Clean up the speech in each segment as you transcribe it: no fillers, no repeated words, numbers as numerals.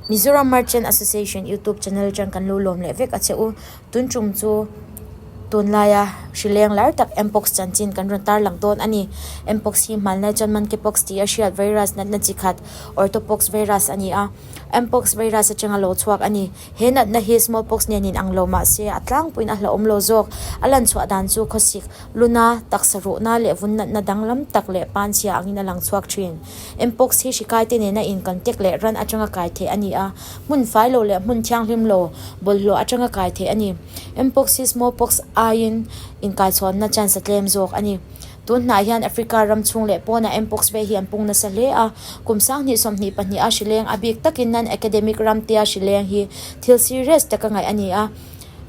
Mizoram Merchant Association YouTube channel atang kan lo lawm leh vek a che u. Tun tum chu tunlaia hrileng lar tak Mpox chanchin kan rawn tarlang dawn a ni. Mpox hi hmanlai chuan monkeypox tih a hriat virus natna chi khat orthopox virus a ni a. Mpox virus atanga lo chhuak a ni. He natna hi smallpox nen in ang lo mah se a tlangpuiin a hlauhawm lo zawk. A lan chhuah dan chu khawsik, luna, taksa ruhna leh vun natna danglam tak leh panchhia angin a lang chhuak thin. Mpox hi hri kaite nena in contact leh ran atanga kai theih a ni a, hmun fai lo leh hmun thianghlim lo, bawlhhlawh atanga kai theih a ni. Mpox hi smallpox aiin inkaichhawnna chance a tlem zawk a ni. Tun hnah hian Africa ram chhung leh pawnah Mpox ve hi an pung nasa hle a, kum 2022 a hrileng a bik takin non-academic ram tia hrileng hi thil serious taka ngaih a ni a,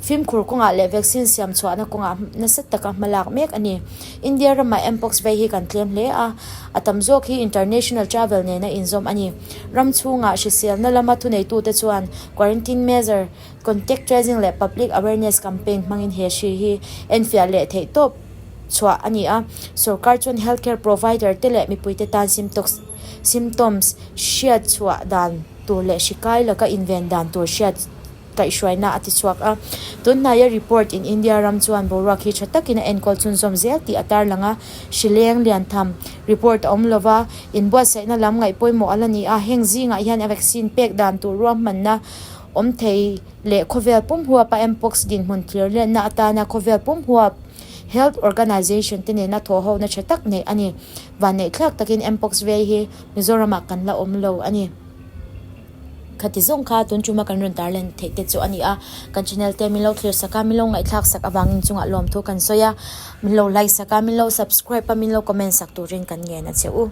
fimkhur kawngah leh vaccine siam chhuahna kawngah nasa taka hmalak mek a ni. India ramah Mpox vei hi kan tlem hle a, a tam zawk hi international travel nena inzawm a ni. Ram chhungah hriselna lama thuneitute chuan quarantine measure, contact tracing leh public awareness campaign hmangin he hri hi enfiah leh theih tawp chhuah a ni a. Sorkar chuan healthcare provider te leh mipuite tan symptoms hriat chhuah dan tur leh hri kai laka inven dan tur hriat kaihhruaina a ti chhuak a. Tun hnaia report in India ram chuan boruak hi tha takin a enkawl chhunzawm zel tih a tarlang a. Hri leng lian tham report a awm lova, inbuatsaihna lam ngaih pawimawh a la ni a. Heng zingah hian a vaccine pek dan tur ruahmanna awm thei leh khawvel pum huapa Mpox dinhmun thlir lenna atana khawvel pum huap Health Organization te nena thawhhona tha tak neih a ni. Vanneihthlak takin Mpox vei hi Mizoramah kan la awm lo a ni. Khati zawng kha tun tuma kan rawn tarlan theih te chu a ni a. Kan channel te min lo thlir sak a, min lo ngaihthlak sak avangin chungah lawmthu kan sawi a. Min lo like sak a, min lo subscribe a, min lo comment sak turin kan ngen a che u.